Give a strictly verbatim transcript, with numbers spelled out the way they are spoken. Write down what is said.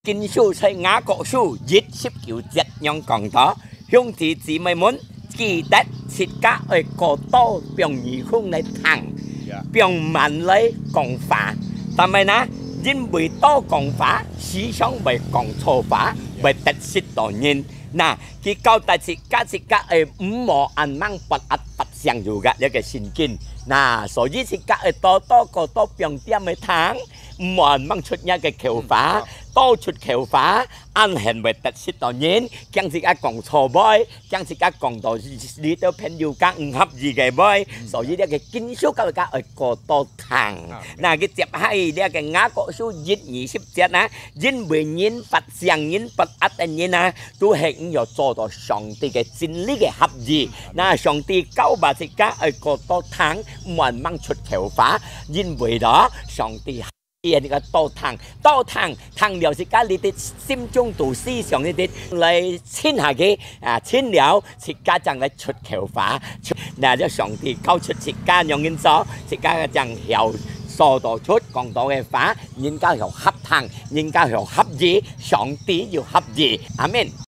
經書在雅各書一十九節樣講到：兄弟姊妹們，記得自家愛過多放耳空來聽，放慢來講話。但係呢，因為多講話，時常會講錯話，會得失到人。那，佢交代自家，自家愛毋好恁樣發閼發性有个這个神經。那，所以自家愛多多過多放點來聽，毋好恁樣出若个口話，多出口話，恁樣會得失到人，驚自家講錯話，驚自家講到這兜朋友間毋合意个話。所以這个經書教大家愛過多聽。那，佢接下來這个雅各書一二十節呢，因為人發性、人發閼个人啊，都係毋有做到上帝个真理个合意。那上帝教導自家愛過多聽，毋好恁樣出口話，因為咯，上帝 你个多聽，多聽，聽了自家你的心中肚思想你的來清下佢，啊，清了自家正來出口話。出，那就上帝教出自家仰般做，自家正曉說到出講到个話，人家曉合聽，人家曉合意，上帝又合意。阿們。